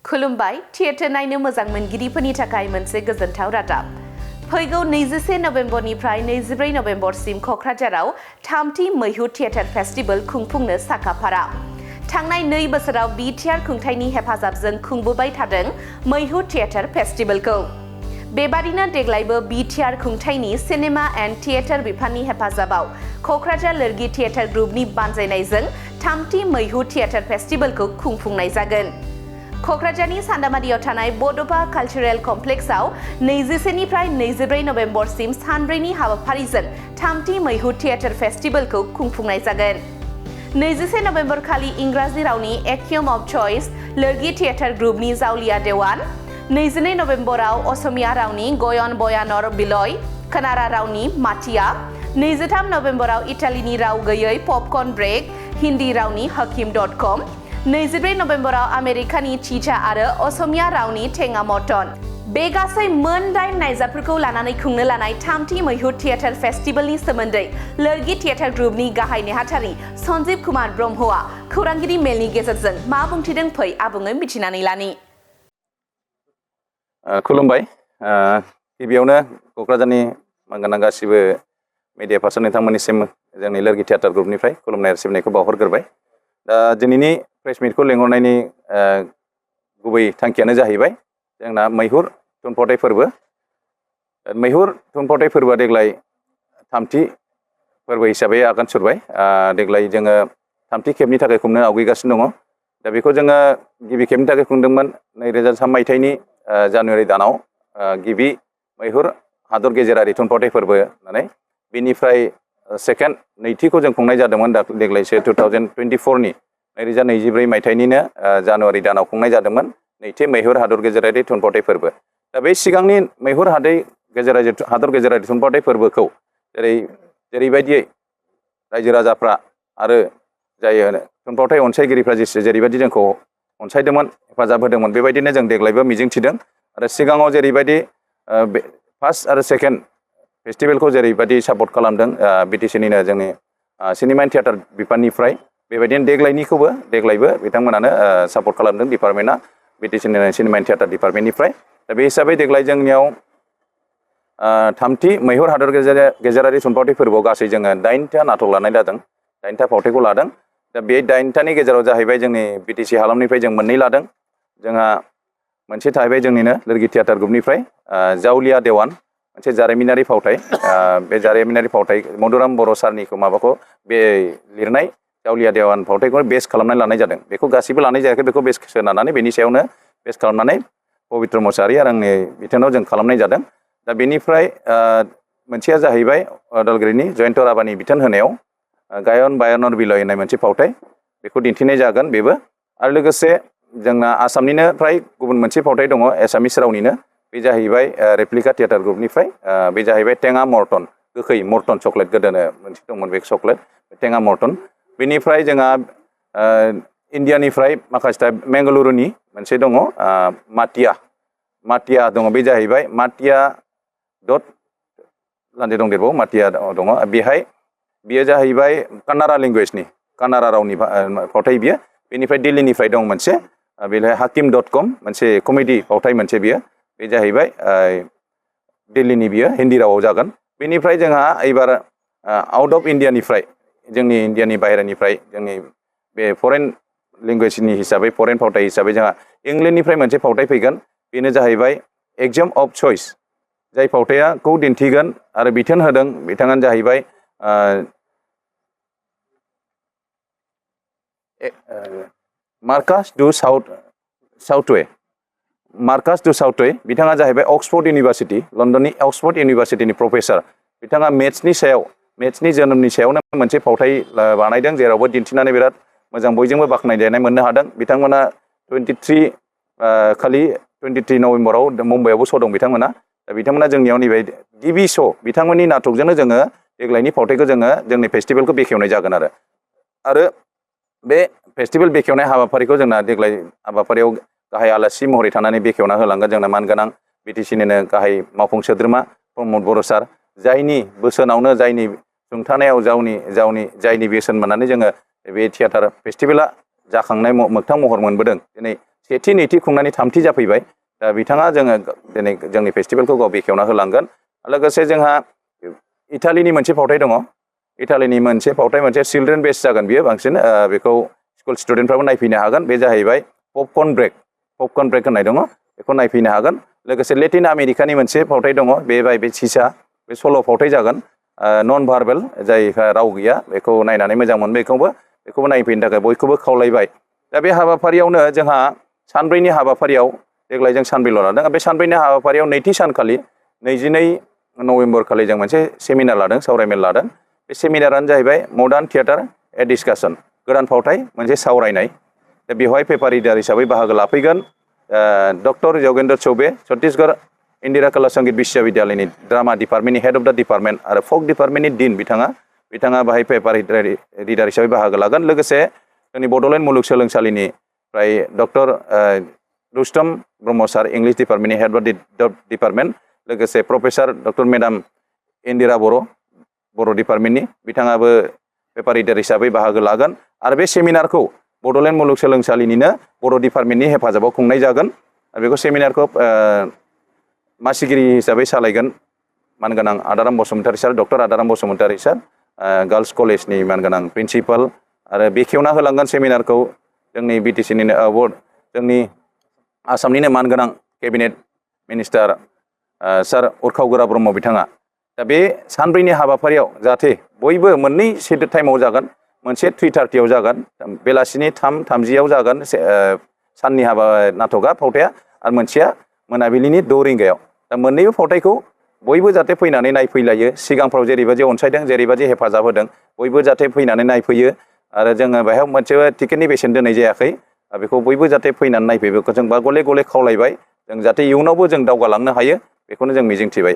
खुलुमबाय थियेटार नायनो मोजां मोनगिरिफोरनि थाखाय मोनसे गोजोनथाव रादाब। फैगौ 21 नबेम्बरनिफ्राय 24 नबेम्बरसिम क'क्राझाराव थामथि मैहुर थियेटार फेस्टिवल खुंफुंनो साखाफारा। थांनाय 2 बोसोराव बिटिआर खुंथायनि हेफाजाबजों खुंबोबाय थादों मैहुर थियेटार फेस्टिवलखौ। बेबादिनो देग्लायबो बिटिआर खुंथायनि सिनेमा एन्ड थियेटार बिफाननि हेफाजाबाव क'क्राझार लोरगि थियेटार ग्रुपनि बानजायनायजों थामथि मैहुर थियेटार फेस्टिवलखौ खुंफुंनाय जागोन। क'क्राझारनि सान्दामारियाव थानाय बड'फा कालचारेल कमप्लेक्सआव 21 निफ्राय 24 नबेम्बरसिम सानब्रैनि हाबाफारिजों थामथि मैहुर थियेटार फेस्टिवलखौ खुंफुंनाय जागोन। 21 नबेम्बर खालि इंराजि रावनि एक्यूम अफ चॉइस लोरगि थियेटार ग्रुपनि जावलिया देवान, 22 नबेम्बराव असमिया रावनि गयन बयानर बिलय, कन्नाड़ा रावनि माटिया, 23 नबेम्बराव इटालीनि राव गैयै पपकर्न ब्रेक, हिन्दी रावनि हकीम.com, 24 नबेम्बराव आमेरिकानि चीचा आरो असमिया रावनि टेंगा मटन। बे गासै मोन 8 नायजाबफोरखौ लानानै खुंनो लानाय थामथि मैहुर थियेटार फेस्टिवलनि सोमोन्दै लोरगि थियेटार ग्रुपनि गाहाय नेहाथारि सन्जीब कुमार ब्रह्मआ खौरांगिरि मेलनि गेजेरजों मा बुंथिदों फै आबुङै मिथिनानै लानि। खुलुमबाय। गिबियावनो क'क्राझारनि मानगोनां गासिबो मिडिया पार्सन नोंथांमोननिसिम जोंनि लोरगि थियेटार ग्रुपनिफ्राय खुलुमनाय सिबिनायखौ बावहरग्रोबाय। दा दिनैनि प्रेस मिटखौ लेंहरनायनि गुबै थांखियानो जाहैबाय जोंना मैहुर थुनफावथाय फोरबो। मैहुर थुनफावथाय फोरबोआ देग्लाय थामथि फोरबो हिसाबै आगान सुरबाय। देग्लाय जोङो थामथि खेबनि थाखाय खुंनो आवगायगासिनो दङ। दा बेखौ जोङो गिबि खेबनि थाखाय खुंदोंमोन 2003 मायथाइनि जानुवारि दानाव गिबि मैहुर हादर गेजेरारि थुनफावथाय फोरबो होननानै, बेनिफ्राय नैथिखौ जों खुंनाय जादोंमोन देग्लायसो 2024नि 2024 मायथाइनिनो जानुवारि दानाव खुंनाय जादोंमोन नैथि मैहुर हादर गेजेरारि थुनफावथाय फोरबो। दा बे सिगांनि मैहुर हादर गेजेरारि थुनफावथाय फोरबोखौ जेरैबायदियै रायजो राजाफ्रा आरो जाय थुनफावथाय अनसायगिरिफ्रा जेरैबायदि जोंखौ अनसायदोंमोन, हेफाजाब होदोंमोन, बेबायदिनो जों देग्लायबो मिजिंथिदों। आरो सिगाङाव जेरैबायदि फार्स्ट आरो सेकेन्ड फेस्टिभेलखौ जेरैबायदि सापर्ट खालामदों बिटिसिनिनो जोंनि सिनेमा एन्ड थियेटार बिफाननिफ्राय, बेबायदिनो देग्लायबो बिथांमोनानो सापर्ट खालामदों डिपार्टमेन्टआ, बिटिसिनिनो सिनेमा एन्ड थियेटार डिपार्टमेन्टनिफ्राय। दा बे हिसाबै देग्लाय जोंनियाव थामथि मैहुर हादर गेजेरारि थुनफावथाय फोरबोआव गासै जोङो 8था नाटक लानाय जादों, 8था फावथायखौ लादों। दा बे 8थानि गेजेराव जाहैबाय जोंनि बिटिसि हालामनिफ्राय जों 2 लादों। जोंहा मोनसे थाहैबाय जोंनिनो लोरगि थियेटार ग्रुपनिफ्राय जावलिया देवान, मोनसे जारिमिनारि फावथाय। बे जारिमिनारि फावथाय मधुराम बर' सारनिखौ बे लिरनाय जावलिया देवान फावथायखौ बेस खालामनानै लानाय जादों। बेखौ गासिबो लानाय जायाखै, बेखौ बेस सोनारनानै बेनि सायावनो बेस खालामनानै पबित्र मोसाहारि आरो आंनि बिथोनाव जों खालामनाय जादों। दा बेनिफ्राय मोनसेया जाहैबाय उदालगुरिनि जयन्त राभानि बिथोन होनायाव गायन बायानर बिलय होननाय मोनसे फावथाय, बेखौ दिन्थिनाय जागोन बेबो। आरो लोगोसे जोंना आसामनिनो फ्राय गुबुन मोनसे फावथाय दङ एसामिस रावनिनो, बे जाहैबाय रेप्लिका थियेटार ग्रुपनिफ्राय। बे जाहैबाय टेंगा मर्टन, गोखै मर्टन चक्लेट, गोदोनो मोनसे दंमोन बे चक्लेट टेंगा मर्टन। बेनिफ्राय जोंहा इन्डियानिफ्राय माखासे बेंगालुरुनि मोनसे दङ माटिया दङ, बे जाहैबाय माटिया लान्डे दंदेरबावो, माटिया दङ। बियो जाहैबाय कन्नाड़ा लेंगुवेजनि, कन्नाड़ा रावनि फावथाय बियो। बेनिफ्राय दिल्लीनिफ्राय दं मोनसे, बेहाय हकीम.com मोनसे कमेडि फावथाय मोनसे बियो, बे जाहैबाय दिल्लीनि, बियो हिन्दी रावाव जागोन। बेनिफ्राय जोंहा एबार आउट अफ इन्डियानिफ्राय, जोंनि इन्डियानि बाहेरानिफ्राय, जोंनि बे फरेन लेंगुवेजनि हिसाबै, फरेन फावथाय हिसाबै जोंहा इंलेन्डनिफ्राय मोनसे फावथाय फैगोन। बेनो जाहैबाय एक्जाम अफ चइस। जाय फावथायखौ दिन्थिगोन आरो बिथोन होदों बिथाङानो जाहैबाय मार्कास डु साउथवे। बिथाङा जाहैबाय अक्सफर्ड इउनिभारसिटि, लण्डननि अक्सफर्ड इउनिभारसिटिनि प्रफेसार। बिथाङा मेथ्सनि जोनोमनि सायावनो मोनसे फावथाय बानायदों, जेरावबो दिन्थिनानै बिराद मोजां, बयजोंबो बाख्नायजानाय मोननो हादों। बिथांमोना 23 नभेम्बराव मुम्बाइआवबो श' दं बिथांमोना। दा बिथांमोना जोंनियाव नैबे गिबि श' बिथांमोननि नाटकजोंनो जोङो देग्लायनि फावथायखौ जोङो जोंनि फेस्टिभेलखौ बेखेवनाय जागोन। आरो बे फेस्टिभेल बेखेवनाय हाबाफारिखौ जोंना देग्लाय हाबाफारियाव गाहाय आलासि महरै थानानै बेखेवना होलांगोन जोंना मानगोनां बिटिसिनिनो गाहाय मावफुं सोद्रोमा प्रमद बर' सार, जायनि बोसोनावनो, जायनि सुंथानायाव, जायनि बोसोन मोननानै जोङो बे थियेटार फेस्टिभेला जाखांनाय मोगथां महर मोनबोदों। दिनै सेथि नैथि खुंनानै थामथि जाफैबाय दा बिथाङा जोङो दिनै जोंनि फेस्टिभेलखौ गाव बेखेवना होलांगोन लोगोसे जोंहा इटालिनि मोनसे फावथाय दङ इटालिनि मोनसे फावथाय मोनसे चिलड्रेन बेस जागोन बियो बांसिन बेखौ स्कुल स्टुडेन्टफ्राबो नायफैनो हागोन बे जाहैबाय पपकर्न ब्रेक होननाय दङ बेखौ नायफैनो हागोन लोगोसे लेटिन आमेरिकानि मोनसे फावथाय दङ बे सिसा बे सल' फावथाय जागोन नन भार्बेल जायहा राव गैया बेखौ नायनानै मोजां मोनो बेखौबो नायफैनो थाखाय बयखौबो खावलायबाय दा बे हाबाफारियावनो जोंहा सानब्रैनि हाबाफारियाव देग्लाय जों सानब्रैल' लादों बे सानब्रैनि हाबाफारियाव नैथि सानखालि 22 नभेम्बर खालि जों मोनसे सेमिनार लादों सावरायमेल लादों बे सेमिनारानो जाहैबाय मडार्न थियेटार ए डिसकासन गोदान फावथाय मोनसे सावरायनाय दा बेवहाय पेपार रिडार हिसाबै बाहागो लाफैगोन डक्टर योगेन्द्र चौबे छत्तीसगढ़ इन्दिरा कला संगीत विश्वविद्यालयनि ड्रामा डिपार्टमेन्टनि हेड अफ द डिपार्टमेन्ट आरो फक डिपार्टमेन्टनि डिन बिथाङा बाहाय पेपार रिडार हिसाबै बाहागो लागोन लोगोसे जोंनि बड'लेण्ड मुलुगसोलोंसालिनिफ्राय doctor Rustam Brahma sir English डिपार्टमेन्टनि हेड अफ डिपार्टमेन्ट लोगोसे professor doctor madam Indira Boro' डिपार्टमेन्टनि बिथाङाबो पेपार रिडार हिसाबै बाहागो लागोन आरो बे सेमिनारखौ बड'लेण्ड मुलुगसोलोंसालिनिनो बर' डिपार्टमेन्टनि हेफाजाबाव खुंनाय जागोन आरो बेखौ सेमिनारखौ मासिगिरि हिसाबै सालायगोन मानगोनां आदाराम बसुमतारी सार डक्टर आदाराम बसुमतारी सार गार्लस कलेजनि मानगोनां प्रिन्सिपाल आरो बेखेवना होलांगोन सेमिनारखौ जोंनि बिटिसिनिनो जोंनि आसामनिनो मानगोनां केबिनेट मिनिस्टार सार उरखाव गोरा ब्रह्म बिथाङा दा बे सानब्रैनि हाबाफारियाव जाहाथे बयबो मोननै टाइमाव जागोन मोनसे 3:30 जागोन बेलासिनि 3:30 जागोन साननि हाबा नाटकआ फावथाया आरो मोनसेया मोनाबिलिनि 6 रिंगायाव दा मोननैबो फावथायखौ बयबो जाहाथे फैनानै नायफैलायो सिगांफ्राव जेरैबायदि अनसायदों जेरैबायदि हेफाजाब होदों बयबो जाहाथे फैनानै नायफैयो आरो जोङो बेहाय मोनसे टिकेटनि बेसेन दोननाय जायाखै बेखौ बयबो जाहाथे फैनानै नायफैयो बेखौ जों गले गले खावलायबाय जों जाहाथे इयुनावबो जों दावगालांनो हायो बेखौनो जों मिजिंथिबाय